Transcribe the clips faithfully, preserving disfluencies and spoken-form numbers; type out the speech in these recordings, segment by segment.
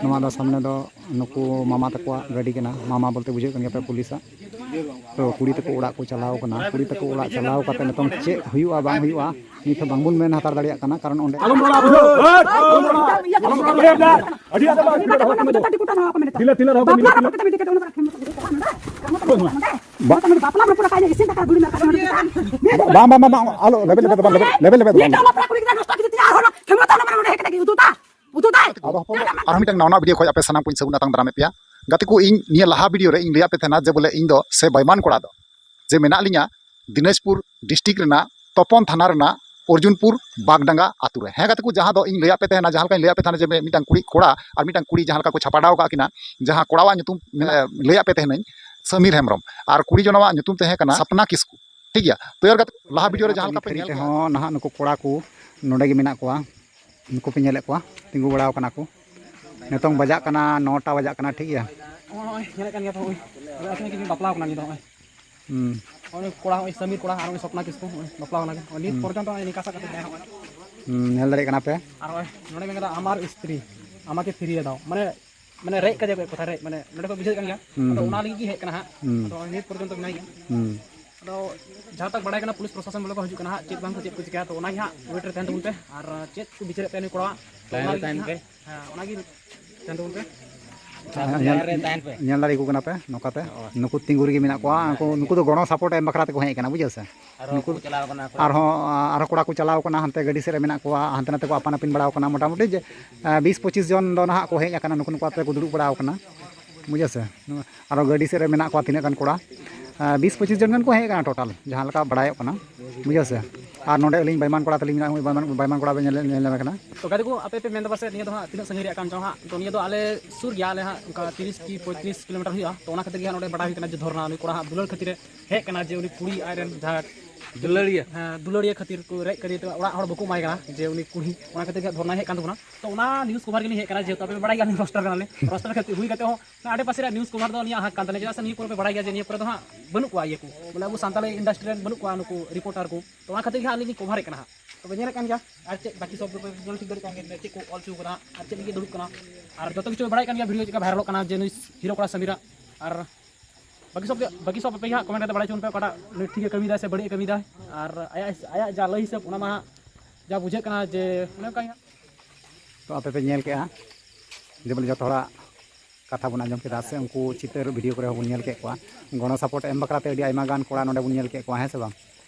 ᱱᱚᱣᱟ ᱫᱚ ᱥᱟᱢᱱᱮ ᱫᱚ ᱱᱩᱠᱩ ᱢᱟᱢᱟ ᱛᱟᱠᱚᱣᱟᱜ ᱜᱟᱹᱰᱤ ᱠᱟᱱᱟ᱾ ᱢᱟᱢᱟ ᱵᱚᱞᱛᱮ ᱵᱩᱡᱷᱟᱹᱜ ᱠᱟᱱ ᱜᱮᱭᱟ ᱯᱮ, ᱯᱩᱞᱤᱥᱟᱜ᱾ ᱛᱚ ᱠᱩᱲᱤ ᱛᱟᱠᱚ ᱚᱲᱟᱜ ᱠᱚ ᱪᱟᱞᱟᱣ ᱠᱟᱱᱟ᱾ ᱠᱩᱲᱤ ᱛᱟᱠᱚ ᱚᱲᱟᱜ ᱪᱟᱞᱟᱣ ᱠᱟᱛᱮ ᱱᱤᱛᱚᱝ ᱪᱮᱫ ᱦᱩᱭᱩᱜᱼᱟ ᱵᱟᱝ ᱦᱩᱭᱩᱜᱼᱟ, ᱱᱤᱛ ᱦᱚᱸ ᱵᱟᱝᱵᱚᱱ ᱢᱮᱱ ᱦᱟᱛᱟᱲ ᱫᱟᱲᱮᱭᱟᱜ ᱠᱟᱱᱟ, ᱠᱟᱨᱚᱱ ᱚᱸᱰᱮ ᱟᱞᱚᱢ ᱨᱚᱲᱟ, ᱵᱩᱡᱷᱟᱹᱣ? ᱟᱞᱚᱢ ᱨᱚᱲᱟ, ᱟᱹᱰᱤ ᱟᱸᱴ ᱵᱟᱝ ᱛᱤᱞᱟᱹ ᱛᱤᱞᱟᱹ ᱨᱮᱦᱚᱸ ᱠᱚ ᱢᱮᱱᱟᱜ ᱠᱚᱣᱟ᱾ ᱵᱟᱝ, ᱵᱟᱝ, ᱵᱟᱝ, ᱵᱟᱝ, ᱟᱞᱚ, ᱞᱮᱵᱮᱫ, ᱞᱮᱵᱮᱫ ᱫᱚ ᱵᱟᱝ, ᱞᱮᱵᱮᱫ, ᱞᱮᱵᱮᱫ ᱫᱚ ᱵᱟᱝ, ᱞᱮᱵᱮᱫ, ᱞᱮᱵᱮᱫ ᱫᱚ ᱵᱟᱝ᱾ ᱟᱫᱚ ᱦᱚᱯᱚᱱ ᱫᱚ ᱟᱨᱦᱚᱸ ᱢᱤᱫᱴᱟᱝ ᱱᱟᱣᱟ ᱱᱟᱣᱟ video ᱠᱷᱚᱱ ᱟᱯᱮ ᱥᱟᱱᱟᱢ ᱠᱚᱧ ᱥᱟᱹᱜᱩᱱ ᱟᱛᱟᱝ ᱫᱟᱨᱟᱢᱮᱫ ᱯᱮᱭᱟ᱾ ᱜᱟᱛᱮ ᱠᱚ, ᱤᱧ ᱱᱤᱭᱟᱹ ᱞᱟᱦᱟ video ᱨᱮ ᱤᱧ ᱞᱟᱹᱭᱟᱫ ᱯᱮ ᱛᱟᱦᱮᱱᱟ ᱡᱮ ᱵᱚᱞᱮ ᱤᱧ ᱫᱚ ᱥᱮ ᱵᱟᱭᱢᱟᱱ ᱠᱚᱲᱟ ᱫᱚ ᱡᱮ ᱢᱮᱱᱟᱜ ᱞᱤᱧᱟ ᱫᱤᱱᱟᱡᱽᱯᱩᱨ district ᱨᱮᱱᱟᱜ ᱛᱚᱯᱚᱱ ᱛᱷᱟᱱᱟ ᱨᱮᱱᱟᱜ ᱚᱨᱡᱩᱱᱯᱩᱨ ᱵᱟᱜᱽᱰᱟᱸᱜᱟ ᱟᱛᱳ ᱨᱮ᱾ ᱦᱮᱸ ᱜᱟᱛᱮ ᱠᱚ, ᱡᱟᱦᱟᱸ ᱫᱚ ᱤᱧ ᱞᱟᱹᱭᱟᱫ ᱯᱮ ᱛᱟᱦᱮᱱᱟ, ᱡᱟᱦᱟᱸ ᱞᱮᱠᱟᱧ ᱞᱟᱹᱭᱟᱫ ᱯᱮ ᱛᱟᱦᱮᱱᱟ ᱡᱮ ᱢᱤᱫᱴᱟᱝ ᱠᱩᱲᱤ ᱠᱚᱲᱟ ᱟᱨ ᱢᱤᱫᱴᱟᱝ ᱠᱩᱲᱤ ᱡᱟᱦᱟᱸ ᱞᱮᱠᱟ ᱠᱚ ᱪᱷᱟᱯᱟᱰᱟᱣ ᱟᱠᱟᱫ ᱠᱤᱱᱟ, ᱡᱟᱦᱟᱸ ᱠᱚᱲᱟᱣᱟᱜ ᱧᱩᱛᱩᱢ ᱞᱟᱹᱭᱟᱫ ᱯᱮ ᱛᱟᱦᱮᱱᱟᱹᱧ ᱥᱟᱢᱤᱨ ᱦᱮᱢᱵᱨᱚᱢ ᱟᱨ ᱠᱩᱲᱤ ᱡᱚᱱᱟᱣᱟᱜ ᱧᱩᱛᱩᱢ ᱛᱟᱦᱮᱸ ᱠᱟᱱᱟ ᱥᱟᱯᱱᱟ ᱠᱤᱥᱠᱩ᱾ ᱴᱷᱤᱠ ᱜᱮᱭᱟ, ᱛᱚ ᱭᱟᱨ ᱜᱟᱛᱮ, ᱞᱟᱦᱟ video ᱨᱮ ᱡᱟᱦᱟᱸ ᱞᱮᱠᱟ ᱯᱮ ᱧᱮᱞ ᱠᱮᱫᱟ, ᱱᱟᱦᱟᱜ ᱱᱩᱠᱩ ᱠᱚᱲᱟ ᱠᱚ ᱱᱚᱰᱮ ᱜᱮ ᱢᱮᱱᱟᱜ ᱠᱚᱣᱟ, ᱱᱩᱠᱩ ᱯᱮ ᱧᱮᱞᱮᱫ ᱠᱚᱣᱟ, ᱛᱤᱸᱜᱩ ᱵᱟᱲᱟ ᱟᱠᱟᱱᱟ ᱠᱚ, ᱱᱤᱛᱚᱝ ᱵᱟᱡᱟᱜ ᱠᱟᱱᱟ ᱱᱚᱴᱟ ᱵᱟᱡᱟᱜ ᱠᱟᱱᱟ, ᱴᱷᱤᱠ ᱜᱮᱭᱟ᱾ ᱱᱚᱜᱼᱚᱭ ᱧᱮᱞᱮᱫ ᱠᱟᱱ ᱜᱮᱭᱟ ᱯᱮ, ᱦᱚᱸᱜᱼᱚᱭ ᱟᱹᱠᱤᱱ ᱟᱹᱠᱤᱱ ᱠᱤᱱ ᱵᱟᱯᱞᱟ ᱟᱠᱟᱱᱟ, ᱱᱤᱛ ᱫᱚ ᱱᱚᱜᱼᱚᱭ ᱦᱩᱸ᱾ ᱱᱚᱜᱼᱚᱭ ᱠᱚᱲᱟ, ᱱᱚᱜᱼᱚᱭ ᱥᱟᱢᱤᱨ ᱠᱚᱲᱟ ᱟᱨ ᱱᱚᱜᱼᱚᱭ ᱥᱚᱯᱱᱟ ᱠᱤᱥᱠᱩ, ᱱᱚᱜᱼᱚᱭ ᱵᱟᱯᱞᱟ ᱟᱠᱟᱱᱟ ᱠᱤᱱ᱾ ᱱᱤᱛ ᱦᱩᱸ᱾ ᱯᱚᱨᱡᱚᱱᱛᱚ ᱱᱚᱜᱼᱚᱭ ᱱᱤᱝᱠᱟ ᱥᱟᱵ ᱠᱟᱛᱮ ᱡᱟᱦᱟᱸᱭ ᱦᱚᱸᱜᱼᱚᱭ᱾ ᱦᱩᱸ, ᱧᱮᱞ ᱫᱟᱲᱮᱭᱟᱜ ᱠᱟᱱᱟ ᱯᱮ᱾ ᱟᱨ ᱱᱚᱜᱼᱚᱭ ᱱᱚᱰᱮ ᱢᱮᱱ ᱠᱟᱫᱟ, "ᱟᱢᱟᱨ ᱥᱛᱨᱤ, ᱟᱢᱟᱠᱮ ᱯᱷᱤᱨᱤᱭᱮ ᱫᱟᱣ", ᱢᱟᱱᱮ, ᱢᱟᱱᱮ ᱨᱮᱡ ᱠᱟᱫᱮᱭᱟ ᱠᱚ, ᱮᱠ ᱠᱚᱛᱷᱟ ᱨᱮᱡ, ᱢᱟᱱᱮ ᱱᱚᱰᱮ ᱠᱚ ᱵᱩᱡᱷᱟᱹᱣ ᱠᱟᱱ ᱜᱮᱭᱟ᱾ ᱦᱩᱸ, ᱟᱫᱚ ᱦᱩᱸ᱾ ᱚᱱᱟ ᱞᱟᱹᱜᱤᱫ ᱜᱮ ᱦᱮᱡ ᱠᱟᱱᱟ ᱦᱟᱸᱜ᱾ ᱦᱩᱸ᱾ ᱟᱫᱚ ᱱᱤᱛ ᱯᱚᱨᱡᱚᱱᱛᱚ ᱢᱮᱱᱟᱭ ᱜᱮᱭᱟ᱾ ᱦᱩᱸ᱾ ᱟᱫᱚ ᱡᱟᱦᱟᱸ ᱛᱟᱠ ᱵᱟᱲᱟᱭ ᱠᱟᱱᱟ, ᱯᱩᱞᱤᱥ ᱯᱨᱚᱥᱟᱥᱚᱱ ᱵᱚᱞᱮ ᱠᱚ ᱦᱤᱡᱩᱜ ᱠᱟᱱᱟ ᱦᱟᱸᱜ, ᱪᱮᱫ ᱵᱟᱝ ᱠᱚ ᱪᱮᱫ ᱠᱚ ᱪᱤᱠᱟᱹᱭᱟ, ᱛᱚ ᱚᱱᱟ ᱜᱮ ᱦᱟᱸᱜ wait ᱨᱮ ᱛᱟᱦᱮᱱ ᱛᱟᱵᱚᱱ ᱯᱮ᱾ ᱟᱨ ᱪᱮᱫ ᱠᱚ ᱵᱤᱪᱟᱹᱨᱮᱫ ᱛᱟᱦᱮᱱ ᱠᱚᱲᱟᱣᱟᱜ, ᱛᱚ ᱚᱱᱟ ᱞᱟᱹᱜᱤᱫ ᱦᱟᱸᱜ, ᱦᱮᱸ, ᱚᱱᱟ ᱜᱮ ᱛᱟᱦᱮᱱ ᱛᱟᱵᱚᱱ ᱯᱮ᱾ ᱦᱮᱸ, ᱧᱮᱞ, ᱧᱮᱞ ᱫᱟᱲᱮ ᱟᱠᱚ ᱠᱟᱱᱟ ᱯᱮ ᱱᱚᱝᱠᱟ ᱛᱮ᱾ ᱱᱩᱠᱩ ᱛᱤᱸᱜᱩ ᱨᱮᱜᱮ ᱢᱮᱱᱟᱜ ᱠᱚᱣᱟ᱾ ᱩᱱᱠᱩ, ᱱᱩᱠᱩ ᱫᱚ ᱜᱚᱲᱚ support ᱮᱢ ᱵᱟᱠᱷᱨᱟ ᱛᱮᱠᱚ ᱦᱮᱡ ᱟᱠᱟᱱᱟ, ᱵᱩᱡᱷᱟᱹᱣ ᱥᱮ? ᱟᱨᱦᱚᱸ ᱱᱩᱠᱩ ᱠᱚ ᱪᱟᱞᱟᱣ ᱠᱟᱱᱟ ᱠᱚ᱾ ᱟᱨᱦᱚᱸ, ᱟᱨᱦᱚᱸ ᱠᱚᱲᱟ ᱠᱚ ᱪᱟᱞᱟᱣ ᱠᱟᱱᱟ, ᱦᱟᱱᱛᱮ ᱜᱟᱹᱰᱤ ᱥᱮᱫ ᱨᱮ ᱢᱮᱱᱟᱜ ᱠᱚᱣᱟ, ᱦᱟᱱᱛᱮ ᱱᱟᱛᱮ ᱠᱚ ᱟᱯᱟᱱ ᱟᱹᱯᱤᱱ ᱵᱟᱲᱟᱣ ᱠᱟᱱᱟ᱾ ᱢᱚᱴᱟᱢᱩᱴᱤ ᱡᱮ, ᱵᱤᱥ ᱯᱚᱸᱪᱤᱥ ᱡᱚᱱ ᱫᱚ ᱱᱟᱦᱟᱜ ᱠᱚ ᱦᱮᱡ ᱟᱠᱟᱱᱟ, ᱱᱩᱠᱩ ᱱᱩᱠᱩ ᱟᱛᱮ ᱠᱚ ᱫᱩᱲᱩᱵ ᱵᱟᱲᱟᱣ ᱠᱟᱱᱟ, ᱵᱩᱡᱷᱟᱹᱣ ᱥᱮ? ᱟᱨᱚ ᱜᱟᱹᱰᱤ ᱥᱮᱫ ᱨᱮ ᱢᱮᱱᱟᱜ ᱠᱚᱣᱟ ᱛᱤᱱᱟᱹᱜ ᱜᱟᱱ ᱠᱚᱲᱟ, ᱵᱤᱥ ᱯᱚᱸᱪᱤᱥ ᱡᱚᱱ ᱜᱟᱱ ᱠᱚ ᱦᱮᱡ ᱟᱠᱟᱱᱟ total, ᱡᱟᱦᱟᱸ ᱞᱮᱠᱟ ᱵᱟᱲᱟᱭᱚᱜ ᱠᱟᱱᱟ, ᱵᱩᱡᱷᱟᱹᱣ ᱥᱮ? ᱟᱨ ᱱᱚᱰᱮ ᱟᱹᱞᱤᱧ ᱵᱟᱭᱢᱟᱱ ᱠᱚᱲᱟ ᱛᱟᱹᱞᱤᱧ ᱢᱮᱱᱟᱜ, ᱵᱟᱭᱢᱟᱱ, ᱵᱟᱭᱢᱟᱱ ᱠᱚᱲᱟ ᱵᱮᱱ ᱧᱮᱞ, ᱧᱮᱞ ᱧᱟᱢᱮ ᱠᱟᱱᱟ᱾ ᱛᱚ ᱜᱟᱛᱮ ᱠᱚ, ᱟᱯᱮ ᱯᱮ ᱢᱮᱱ ᱫᱟ ᱯᱟᱥᱮᱡ ᱱᱤᱭᱟᱹ ᱫᱚ ᱦᱟᱸᱜ ᱛᱤᱱᱟᱹᱜ ᱥᱟᱺᱜᱤᱧ ᱨᱮᱭᱟᱜ ᱠᱟᱱ ᱪᱚᱝ ᱦᱟᱸᱜ, ᱛᱚ ᱱᱤᱭᱟᱹ ᱫᱚ ᱟᱞᱮ ᱥᱩᱨ ᱜᱮᱭᱟ, ᱟᱞᱮ ᱦᱟᱸᱜ ᱚᱱᱠᱟ ᱛᱤᱨᱤᱥ ᱠᱤ ᱯᱚᱸᱭᱛᱨᱤᱥ ᱠᱤᱞᱳᱢᱤᱴᱟᱨ ᱦᱩᱭᱩᱜᱼᱟ᱾ ᱛᱚ ᱚᱱᱟ ᱠᱷᱟᱹᱛᱤᱨ ᱜᱮ ᱦᱟᱸᱜ ᱱᱚᱰᱮ ᱵᱟᱰᱟᱭ ᱦᱩᱭ ᱠᱟᱱᱟ ᱡᱮ ᱫᱷᱚᱨᱱᱟ ᱱᱩᱭ ᱠᱚᱲᱟ ᱦᱟᱸᱜ ᱫᱩᱞᱟᱹᱲ ᱠᱷᱟᱹᱛᱤᱨ ᱮ ᱦᱮᱡ ᱠᱟᱱᱟ, ᱡᱮ ᱩᱱᱤ ᱠᱩᱲᱤ ᱟᱡᱨᱮᱱ ᱡᱟᱦᱟᱸ ᱫᱩᱞᱟᱹᱲᱤᱭᱟᱹ᱾ ᱦᱮᱸ, ᱫᱩᱞᱟᱹᱲᱤᱭᱟᱹ ᱠᱷᱟᱹᱛᱤᱨ ᱠᱚ ᱨᱮᱡ ᱠᱟᱫᱮ ᱛᱮ ᱚᱲᱟᱜ ᱦᱚᱲ ᱵᱟᱠᱚ ᱮᱢᱟᱭ ᱠᱟᱱᱟ, ᱡᱮ ᱩᱱᱤ ᱠᱩᱲᱤ, ᱚᱱᱟ ᱠᱷᱟᱹᱛᱤᱨ ᱜᱮ ᱦᱟᱸᱜ ᱫᱷᱚᱨᱱᱟ ᱦᱮᱡ ᱠᱟᱱ ᱛᱟᱵᱚᱱᱟ᱾ ᱛᱚ ᱚᱱᱟ news cover ᱜᱮᱞᱤᱧ ᱦᱮᱡ ᱠᱟᱱᱟ, ᱡᱮᱦᱮᱛᱩ ᱟᱯᱮ ᱯᱮ ᱵᱟᱲᱟᱭ ᱜᱮᱭᱟ ᱟᱹᱞᱤᱧ roaster ᱠᱟᱱᱟᱞᱤᱧ, roaster ᱠᱷᱟᱹᱛᱤᱨ ᱦᱩᱭ ᱠᱟᱛᱮ ᱦᱚᱸ ᱚᱱᱟ ᱟᱰᱮ ᱯᱟᱥᱮ ᱨᱮᱭᱟᱜ news cover ᱫᱚ ᱟᱹᱞᱤᱧᱟᱜ ᱦᱟᱸᱜ ᱠᱟᱱ ᱛᱟᱹᱞᱤᱧᱟ, ᱪᱮᱫᱟᱜ ᱥᱮ ᱱᱤᱭᱟᱹ ᱠᱚᱨᱮ ᱯᱮ ᱵᱟᱲᱟᱭ ᱜᱮᱭᱟ ᱡᱮ ᱱᱤᱭᱟᱹ ᱠᱚᱨᱮ ᱫᱚ ᱦᱟᱸᱜ ᱵᱟᱹᱱᱩᱜ ᱠᱚᱣᱟ ᱤᱭᱟᱹ ᱠᱚ, ᱵᱚᱞᱮ ᱟᱵᱚ ᱥᱟᱱᱛᱟᱲᱤ industry ᱨᱮᱱ ᱵᱟᱹᱱᱩᱜ ᱠᱚᱣᱟ ᱱᱩᱠᱩ reporter ᱠᱚ᱾ ᱛᱚ ᱚᱱᱟ ᱠᱷᱟᱹᱛᱤᱨ ᱜᱮ ᱦᱟᱸᱜ ᱟᱹᱞᱤᱧ ᱞᱤᱧ cover ᱮᱫ ᱠᱟᱱᱟ ᱦᱟᱸᱜ᱾ ᱛᱚᱵᱮ ᱧᱮᱞᱮᱫ ᱠᱟᱱ ᱜᱮᱭᱟ, ᱟᱨ ᱪᱮᱫ ᱵᱟᱹᱠᱤ ᱥᱚᱵ ᱫᱚᱯᱮ ᱧᱮᱞ ᱴᱷᱤᱠ ᱫᱟᱲᱮᱭᱟᱜ ᱠᱟᱱ ᱜᱮᱭᱟ, ᱪᱮᱫ ᱠᱚ ᱚᱞ ᱦᱚᱪᱚ ᱠᱟᱱᱟ, ᱟᱨ ᱪᱮᱫ ᱞᱟᱹᱜᱤᱫ ᱫᱩᱲᱩᱵ ᱠᱟᱱᱟ, ᱟᱨ ᱡᱚᱛᱚ ᱠᱤᱪᱷᱩ ᱵᱟᱲᱟᱭ ᱠᱟᱱ ᱜᱮᱭᱟ ᱵᱷᱤᱰᱤᱭᱳ ᱪᱮᱫ ᱞᱮᱠᱟ ᱵᱷᱟᱭᱨᱟᱞᱚᱜ ᱠᱟᱱᱟ, ᱡᱮ ᱱᱩᱭ ᱦᱤᱨᱳ ᱠᱚᱲᱟ ᱥᱟᱢᱤᱨᱟ᱾ ᱟᱨ ᱵᱟᱹᱠᱤ ᱥᱚᱵ ᱜᱮ, ᱵᱟᱹᱠᱤ ᱥᱚᱵ ᱟᱯᱮ ᱜᱮ ᱦᱟᱸᱜ ᱠᱚᱢᱮᱱᱴ ᱠᱟᱛᱮ ᱵᱟᱲᱟᱭ ᱦᱚᱪᱚ ᱯᱮ, ᱚᱠᱟᱴᱟᱜ ᱱᱩᱭ ᱴᱷᱤᱠ ᱮ ᱠᱟᱹᱢᱤᱭᱮᱫᱟ ᱥᱮ ᱵᱟᱹᱲᱤᱡ ᱮ ᱠᱟᱹᱢᱤᱭᱮᱫᱟ᱾ ᱟᱨ ᱟᱭᱟᱜ, ᱟᱭᱟᱜ ᱡᱟ ᱞᱟᱹᱭ ᱦᱤᱥᱟᱹᱵ, ᱚᱱᱟ ᱢᱟ ᱦᱟᱸᱜ ᱡᱟ ᱵᱩᱡᱷᱟᱹᱜ ᱠᱟᱱᱟ ᱡᱮ ᱚᱱᱮ ᱚᱱᱠᱟ ᱜᱮ ᱦᱟᱸᱜ᱾ ᱛᱚ ᱟᱯᱮ ᱯᱮ ᱧᱮᱞ ᱠᱮᱜᱼᱟ ᱡᱮ ᱵᱚᱞᱮ ᱡᱚᱛᱚ ᱦᱚᱲᱟᱜ ᱠᱟᱛᱷᱟ ᱵᱚᱱ ᱟᱸᱡᱚᱢ ᱠᱮᱫᱟ, ᱥᱮ ᱩᱱᱠᱩ ᱪᱤᱛᱟᱹᱨ ᱵᱷᱤᱰᱤᱭᱳ ᱠᱚᱨᱮ ᱦᱚᱸᱵᱚᱱ ᱧᱮᱞ ᱠᱮᱫ ᱠᱚᱣᱟ, ᱜᱚᱲᱚ ᱥᱟᱯᱳᱨᱴ ᱮᱢ ᱵᱟᱠᱷᱨᱟ ᱛᱮ ᱟᱹᱰᱤ ᱟᱭᱢᱟ ᱜᱟᱱ ᱠᱚᱲᱟ ᱱᱚᱰᱮ ᱵᱚᱱ ᱧᱮᱞ ᱠᱮᱫ ᱠᱚᱣᱟ, ᱦᱮᱸ ᱥᱮ ᱵᱟᱝ?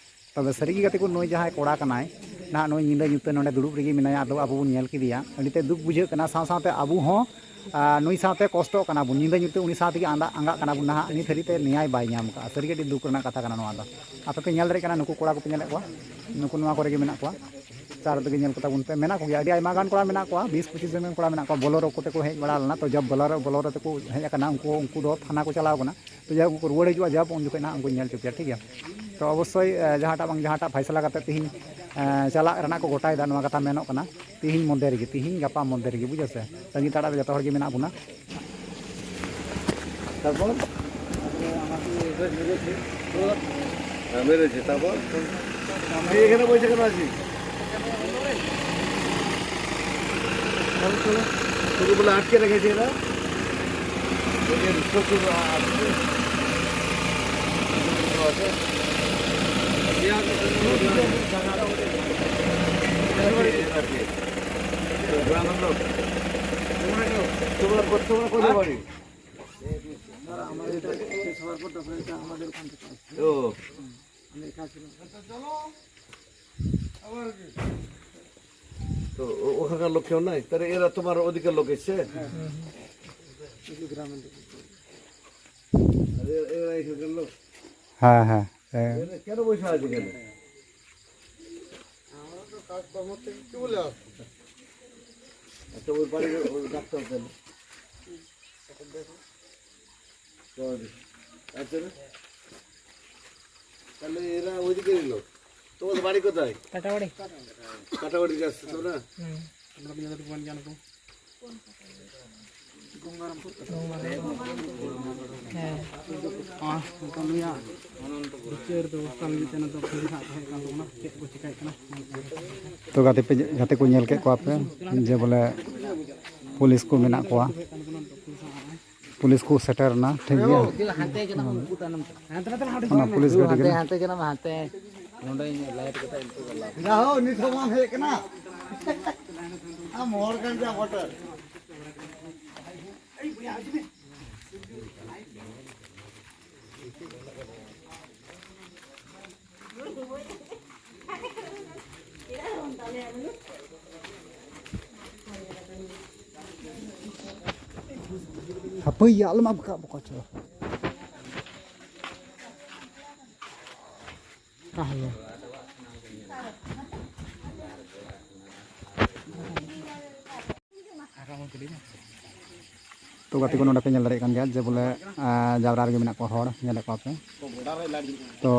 ᱛᱚᱵᱮ ᱥᱟᱹᱨᱤ ᱜᱮ ᱜᱟᱛᱮ ᱠᱚ, ᱱᱩᱭ ᱡᱟᱦᱟᱸᱭ ᱠᱚᱲᱟ ᱠᱟᱱᱟᱭ, ᱱᱟᱦᱟᱜ ᱱᱩᱭ ᱧᱤᱫᱟᱹ ᱧᱩᱛᱟᱹ ᱱᱚᱰᱮ ᱫᱩᱲᱩᱵ ᱨᱮᱜᱮ ᱢᱮᱱᱟᱭᱟ, ᱟᱫᱚ ᱟᱵᱚ ᱵᱚᱱ ᱧᱮᱞ ᱠᱮᱫᱮᱭᱟ, ᱟᱹᱰᱤ ᱛᱮ ᱫᱩᱠ ᱵᱩᱡᱷᱟᱹᱜ ᱠᱟᱱᱟ, ᱥᱟᱶ ᱥᱟᱶᱛᱮ ᱟᱵᱚ ᱦᱚᱸ ᱟᱨ ᱱᱩᱭ ᱥᱟᱶᱛᱮ ᱠᱚᱥᱴᱚᱜ ᱠᱟᱱᱟ ᱵᱚᱱ, ᱧᱤᱫᱟᱹ ᱧᱩᱛᱟᱹ ᱩᱱᱤ ᱥᱟᱶ ᱛᱮᱜᱮ ᱟᱸᱫᱟᱜ ᱟᱸᱜᱟᱜ ᱠᱟᱱᱟ ᱵᱚᱱ᱾ ᱱᱟᱦᱟᱜ ᱱᱤᱛ ᱦᱟᱹᱨᱤᱡ ᱛᱮ ᱱᱮᱭᱟᱭ ᱵᱟᱭ ᱧᱟᱢ ᱠᱟᱜᱼᱟ᱾ ᱥᱟᱹᱨᱤᱜᱮ ᱟᱹᱰᱤ ᱫᱩᱠ ᱨᱮᱱᱟᱜ ᱠᱟᱛᱷᱟ ᱠᱟᱱᱟ ᱱᱚᱣᱟ ᱫᱚ᱾ ᱟᱯᱮ ᱯᱮ ᱧᱮᱞ ᱫᱟᱲᱮᱭᱟᱜ ᱠᱟᱱᱟ, ᱱᱩᱠᱩ ᱠᱚᱲᱟ ᱠᱚᱯᱮ ᱧᱮᱞᱮᱫ ᱠᱚᱣᱟ, ᱱᱩᱠᱩ ᱱᱚᱣᱟ ᱠᱚᱨᱮ ᱜᱮ ᱢᱮᱱᱟᱜ ᱠᱚᱣᱟ, ᱪᱟᱨ ᱛᱮᱜᱮ ᱧᱮᱞ ᱠᱚᱛᱟ ᱵᱚᱱ ᱯᱮ᱾ ᱢᱮᱱᱟᱜ ᱠᱚᱜᱮᱭᱟ, ᱟᱹᱰᱤ ᱟᱭᱢᱟ ᱜᱟᱱ ᱠᱚᱲᱟ ᱢᱮᱱᱟᱜ ᱠᱚᱣᱟ, ᱵᱤᱥ ᱯᱚᱸᱪᱤᱥ ᱡᱚᱱ ᱜᱟᱱ ᱠᱚᱲᱟ ᱢᱮᱱᱟᱜ ᱠᱚᱣᱟ, ᱵᱚᱞᱮᱨᱳ ᱠᱚᱛᱮ ᱠᱚ ᱦᱮᱡ ᱵᱟᱲᱟ ᱞᱮᱱᱟ᱾ ᱛᱚ ᱡᱚᱵ ᱵᱚᱞᱮᱨᱳ, ᱵᱚᱞᱮᱨᱳ ᱛᱮᱠᱚ ᱦᱮᱡ ᱟᱠᱟᱱᱟ, ᱩᱱᱠᱩ, ᱩᱱᱠᱩ ᱫᱚ ᱛᱷᱟᱱᱟ ᱠᱚ ᱪᱟᱞᱟᱣ ᱟᱠᱟᱱᱟ᱾ ᱛᱚ ᱡᱟᱭᱦᱳᱠ, ᱩᱱᱠᱩ ᱨᱩᱣᱟᱹᱲ ᱦᱤᱡᱩᱜᱼᱟ, ᱡᱟᱵ ᱩᱱ ᱡᱚᱠᱷᱚᱱ ᱱᱟᱦᱟᱜ ᱩᱱᱠᱩᱧ ᱧᱮᱞ ᱦᱚᱪᱚ ᱯᱮᱭᱟ, ᱴᱷᱤᱠ ᱜᱮᱭᱟ? ᱛᱚ ᱚᱵᱚᱥᱥᱳᱭ, ᱮ, ᱡᱟᱦᱟᱸᱴᱟᱜ ᱵᱟᱝ ᱡᱟᱦᱟᱸᱴᱟᱜ ᱯᱷᱟᱭᱥᱟᱞᱟ ᱠᱟᱛᱮ ᱛᱤᱦᱤᱧ, ᱮ, ᱪᱟᱞᱟᱜ ᱨᱮᱱᱟᱜ ᱠᱚ ᱜᱚᱴᱟᱭᱮᱫᱟ, ᱱᱚᱣᱟ ᱠᱟᱛᱷᱟ ᱢᱮᱱᱚᱜ ᱠᱟᱱᱟ᱾ ᱛᱤᱦᱤᱧ ᱢᱚᱫᱽᱫᱷᱮ ᱨᱮᱜᱮ, ᱛᱤᱦᱤᱧ ᱜᱟᱯᱟ ᱢᱚᱫᱽᱫᱷᱮ ᱨᱮᱜᱮ, ᱵᱩᱡᱷᱟᱹᱣ ᱥᱮ? ᱛᱟᱺᱜᱤ ᱛᱟᱲᱟᱜ ᱨᱮ ᱡᱚᱛᱚ ᱦᱚᱲ ᱜᱮ ᱢᱮᱱᱟᱜ ᱵᱚᱱᱟ᱾ ᱛᱟᱨᱯᱚᱨ? হ্যাঁ, মেরেছে, তারপর? এই এখানে বসে কেন আছিস? শুধু বলে আটকে রেখেছে এরা। ওই যে শ্বশুর আ-, আছে। গ্রামের লোক। তোমার, তোমার কোথায় বাড়ি? ও। তো ও-, ওখানকার লোক কেউ নাই? তাহলে এরা তোমার ওদিকের লোক এসছে? আরে এরা এখানকার লোক? হ্যাঁ, হ্যাঁ, হ্যাঁ। এরা কেন বসে আছে এখানে? আচ্ছা, ওই বাড়ির ওই ডাক্তার কেন? আচ্ছা, না? তাহলে এরা ওইদিকে এলো। তোমাদের বাড়ি কোথায়? কাটাবাড়ি। কাটাবাড়ি যাচ্ছে তো না? হুম। আমরা বিনোদন ভবন জানবো। ᱦᱮᱸ᱾ ᱟᱨ ᱱᱩᱭᱟᱜ ᱵᱤᱪᱟᱹᱨ ᱵᱮᱵᱚᱥᱛᱷᱟ ᱞᱟᱹᱜᱤᱫ ᱛᱮ ᱱᱤᱛᱚᱜ ᱯᱩᱞᱤᱥ ᱦᱟᱸᱜ ᱠᱚ ᱦᱮᱡ ᱟᱠᱟᱱ ᱛᱟᱵᱚᱱᱟ, ᱪᱮᱫ ᱠᱚ ᱪᱤᱠᱟᱹᱭᱮᱫ ᱠᱟᱱᱟ᱾ ᱛᱚ ᱜᱟᱛᱮ ᱯᱮ, ᱜᱟᱛᱮ ᱠᱚ ᱧᱮᱞ ᱠᱮᱫ ᱠᱚᱣᱟ ᱯᱮ ᱡᱮ ᱵᱚᱞᱮ ᱯᱩᱞᱤᱥ ᱠᱚ ᱢᱮᱱᱟᱜ ᱠᱚᱣᱟ, ᱯᱩᱞᱤᱥ ᱠᱚ ᱥᱮᱴᱮᱨ ᱮᱱᱟ, ᱴᱷᱤᱠ ᱜᱮᱭᱟ᱾ ᱚᱱᱟ ᱯᱩᱞᱤᱥ ᱜᱟᱹᱰᱤ ᱠᱟᱱᱟ᱾ ᱦᱟᱱᱛᱮ ᱪᱟᱞᱟᱜ ᱢᱮ, ᱦᱟᱱᱛᱮ᱾ ᱱᱚᱰᱮ ᱞᱟᱭᱤᱴ ᱠᱟᱛᱮ ᱱᱤᱛᱚᱜ ᱫᱚ ᱞᱟᱵᱷ᱾ ᱡᱟᱦᱳ, ᱱᱤᱛ ᱦᱚᱸ ᱵᱟᱢ ᱦᱮᱡ ᱠᱟᱱᱟ᱾ ᱟᱢ ᱦᱚᱲ ᱠᱟᱱ ᱜᱮᱭᱟ ᱵᱚᱴᱮ᱾ ᱦᱟᱯᱳᱭ ᱭᱟ, ᱟᱞᱚᱢ ᱟᱵᱠᱟᱜ ᱵᱚᱠᱚ ᱪᱚ᱾ ᱛᱟᱦᱞᱮ᱾ ᱛᱚ ᱜᱟᱛᱮ ᱠᱚ, ᱱᱚᱰᱮ ᱯᱮ ᱧᱮᱞ ᱫᱟᱲᱮᱭᱟᱜ ᱠᱟᱱ ᱜᱮᱭᱟ ᱡᱮ ᱵᱚᱞᱮ, ᱟᱸ, ᱡᱟᱣᱨᱟ ᱨᱮᱜᱮ ᱢᱮᱱᱟᱜ ᱠᱚᱣᱟ ᱦᱚᱲ, ᱧᱮᱞᱮᱫ ᱠᱚᱣᱟ ᱯᱮ᱾ ᱛᱚ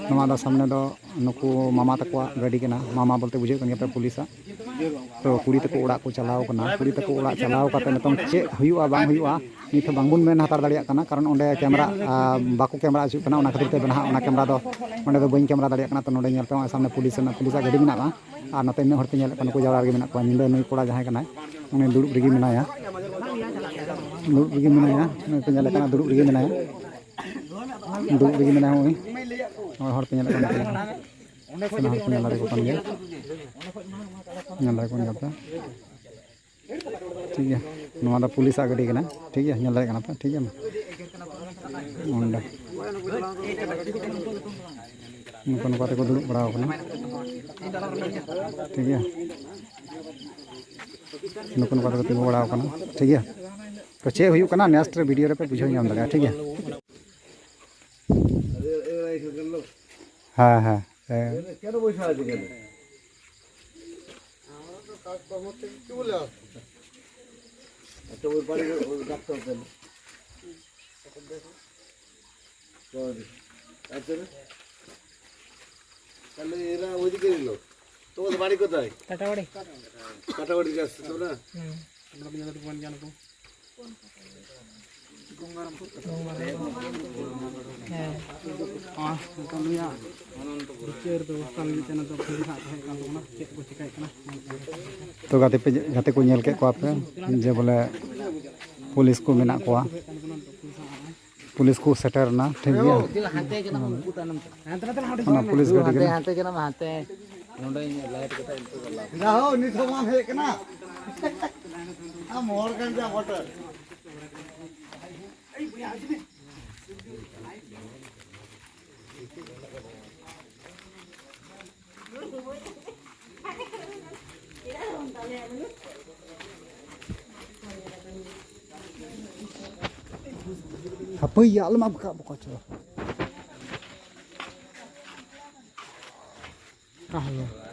ᱱᱚᱣᱟ ᱫᱚ ᱥᱟᱢᱱᱮ ᱫᱚ ᱱᱩᱠᱩ ᱢᱟᱢᱟ ᱛᱟᱠᱚᱣᱟᱜ ᱜᱟᱹᱰᱤ ᱠᱟᱱᱟ᱾ ᱢᱟᱢᱟ ᱵᱚᱞᱛᱮ ᱵᱩᱡᱷᱟᱹᱣ ᱠᱟᱱ ᱜᱮᱭᱟ ᱯᱮ, ᱯᱩᱞᱤᱥᱟᱜ᱾ ᱛᱚ ᱠᱩᱲᱤ ᱛᱟᱠᱚ ᱚᱲᱟᱜ ᱠᱚ ᱪᱟᱞᱟᱣ ᱠᱟᱱᱟ᱾ ᱠᱩᱲᱤ ᱛᱟᱠᱚ ᱚᱲᱟᱜ ᱪᱟᱞᱟᱣ ᱠᱟᱛᱮ ᱱᱤᱛᱚᱝ ᱪᱮᱫ ᱦᱩᱭᱩᱜᱼᱟ ᱵᱟᱝ ᱦᱩᱭᱩᱜᱼᱟ, ᱱᱤᱛ ᱦᱚᱸ ᱵᱟᱝᱵᱚᱱ ᱢᱮᱱ ᱦᱟᱛᱟᱲ ᱫᱟᱲᱮᱭᱟᱜ ᱠᱟᱱᱟ, ᱠᱟᱨᱚᱱ ᱚᱸᱰᱮ ᱠᱮᱢᱨᱟ, ᱟᱸ, ᱵᱟᱠᱚ ᱠᱮᱢᱨᱟ ᱦᱚᱪᱚᱜ ᱠᱟᱱᱟ᱾ ᱚᱱᱟ ᱠᱷᱟᱹᱛᱤᱨ ᱛᱮ ᱱᱟᱦᱟᱜ ᱚᱱᱟ ᱠᱮᱢᱨᱟ ᱫᱚ ᱚᱸᱰᱮ ᱫᱚ ᱵᱟᱹᱧ ᱠᱮᱢᱨᱟ ᱫᱟᱲᱮᱭᱟᱜ ᱠᱟᱱᱟ᱾ ᱛᱚ ᱱᱚᱰᱮ ᱧᱮᱞ ᱯᱮ, ᱱᱚᱜᱼᱚᱭ ᱥᱟᱢᱱᱮ ᱯᱩᱞᱤᱥ ᱨᱮᱱᱟᱜ, ᱯᱩᱞᱤᱥᱟᱜ ᱜᱟᱹᱰᱤ ᱢᱮᱱᱟᱜᱼᱟ᱾ ᱟᱨ ᱱᱚᱛᱮ ᱤᱱᱟᱹᱜ ᱦᱚᱲ ᱯᱮ ᱧᱮᱞᱮᱫ ᱠᱚᱣᱟ, ᱱᱩᱠᱩ ᱡᱟᱣᱨᱟ ᱨᱮᱜᱮ ᱢᱮᱱᱟᱜ ᱠᱚᱣᱟ᱾ ᱧᱤᱫᱟᱹ ᱱᱩᱭ ᱠᱚᱲᱟ ᱡᱟᱦᱟᱸᱭ ᱠᱟᱱᱟᱭ, ᱩᱱᱤ ᱫᱩᱲᱩᱵ ᱨᱮᱜᱮ ᱢᱮᱱᱟᱭᱟ, ᱫᱩᱲᱩᱵ ᱨᱮᱜᱮ ᱢᱮᱱᱟᱭᱟ᱾ ᱱᱩᱭ ᱯᱮ ᱧᱮᱞᱮ ᱠᱟᱱᱟ, ᱫᱩᱲᱩᱵ ᱨᱮᱜᱮ ᱢᱮᱱᱟᱭᱟ, ᱫᱩᱲᱩᱵ ᱨᱮᱜᱮ ᱢᱮᱱᱟᱭᱟ᱾ ᱱᱚᱜᱼᱚᱭ ᱦᱚᱲ ᱯᱮ ᱧᱮᱞᱮᱫ ᱠᱟᱱᱟ, ᱥᱟᱱᱟᱢ ᱦᱚᱲ ᱯᱮ ᱧᱮᱞ ᱫᱟᱲᱮᱭᱟᱠᱚ ᱠᱟᱱ ᱜᱮᱭᱟ, ᱧᱮᱞ ᱫᱟᱲᱮᱭᱟᱠᱚ ᱠᱟᱱ ᱜᱮᱭᱟ ᱯᱮ᱾ ᱴᱷᱤᱠ ᱜᱮᱭᱟ, ᱱᱚᱣᱟ ᱫᱚ ᱯᱩᱞᱤᱥᱟᱜ ᱜᱟᱹᱰᱤ ᱠᱟᱱᱟ᱾ ᱴᱷᱤᱠ ᱜᱮᱭᱟ, ᱧᱮᱞ ᱫᱟᱲᱮᱭᱟᱜ ᱠᱟᱱᱟ ᱯᱮ᱾ ᱴᱷᱤᱠ ᱜᱮᱭᱟ, ᱚᱸᱰᱮ ᱱᱩᱠᱩ ᱱᱚᱝᱠᱟ ᱛᱮᱠᱚ ᱫᱩᱲᱩᱵ ᱵᱟᱲᱟ ᱟᱠᱟᱱᱟ᱾ ᱴᱷᱤᱠ ᱜᱮᱭᱟ, ᱱᱩᱠᱩ ᱱᱚᱝᱠᱟ ᱛᱮᱠᱚ ᱛᱤᱸᱜᱩ ᱵᱟᱲᱟ ᱟᱠᱟᱱᱟ᱾ ᱴᱷᱤᱠ ᱜᱮᱭᱟ, ᱛᱚ ᱪᱮᱫ ᱦᱩᱭᱩᱜ ᱠᱟᱱᱟ next video ᱨᱮᱯᱮ ᱵᱩᱡᱷᱟᱹᱣ ᱧᱟᱢ ᱫᱟᱲᱮᱭᱟᱜᱼᱟ᱾ ᱴᱷᱤᱠ ᱜᱮᱭᱟ, ᱦᱮᱸ, ᱦᱮᱸ, ᱦᱮᱸ᱾ কেন বসে আছে এখানে? আমরা তো কাজ কর্ম থেকে কি বলে আসছি? আচ্ছা, ওই বাড়ির ওই ডাক্তার কেন? আচ্ছা রে। তাহলে এরা ওইদিকে এলো। তোমাদের বাড়ি কোথায়? কাটাবাড়ি। কাটাবাড়ির কাছে তো না? হুম। আমরা বিনোদন ভবন জানবো। ᱦᱮᱸ᱾ ᱟᱨ ᱱᱤᱛᱚᱜ ᱱᱩᱭᱟᱜ ᱵᱤᱪᱟᱹᱨ ᱵᱮᱵᱚᱥᱛᱷᱟ ᱞᱟᱹᱜᱤᱫ ᱛᱮ ᱱᱤᱛᱚᱜ ᱯᱩᱞᱤᱥ ᱦᱟᱸᱜ ᱛᱟᱦᱮᱸ ᱠᱟᱱ ᱛᱟᱵᱚᱱᱟ, ᱪᱮᱫ ᱠᱚ ᱪᱤᱠᱟᱹᱭᱮᱫ ᱠᱟᱱᱟ᱾ ᱛᱚ ᱜᱟᱛᱮ ᱯᱮ, ᱜᱟᱛᱮ ᱠᱚ ᱧᱮᱞ ᱠᱮᱫ ᱠᱚᱣᱟ ᱯᱮ ᱡᱮ ᱵᱚᱞᱮ ᱯᱩᱞᱤᱥ ᱠᱚ ᱢᱮᱱᱟᱜ ᱠᱚᱣᱟ᱾ ᱯᱩᱞᱤᱥ ᱠᱚ ᱥᱮᱴᱮᱨ ᱮᱱᱟ, ᱴᱷᱤᱠ ᱜᱮᱭᱟ᱾ ᱚᱱᱟ ᱯᱩᱞᱤᱥ ᱜᱟᱹᱰᱤ ᱦᱟᱱᱛᱮ, ᱠᱟᱱᱟ᱾ ᱦᱟᱱᱛᱮ ᱪᱟᱞᱟᱜ ᱢᱮ, ᱦᱟᱱᱛᱮ᱾ ᱱᱚᱰᱮᱧ ᱞᱟᱭᱤᱴ ᱠᱟᱛᱮ ᱱᱤᱛᱚᱜ ᱫᱚ ᱞᱟᱵᱷ᱾ ᱡᱟᱦᱳ, ᱱᱤᱛ ᱦᱚᱸ ᱵᱟᱢ ᱦᱮᱡ ᱠᱟᱱᱟ᱾ ᱟᱢ ᱦᱚᱲ ᱠᱟᱱ ᱜᱮᱭᱟ ᱵᱚᱴᱮ᱾ ᱦᱟᱯᱟᱹᱭ ᱭᱟ, ᱟᱞᱚᱢ ᱟᱵᱠᱟᱜ ᱵᱚᱠᱟ ᱪᱚ᱾ ᱛᱟᱦᱞᱮ᱾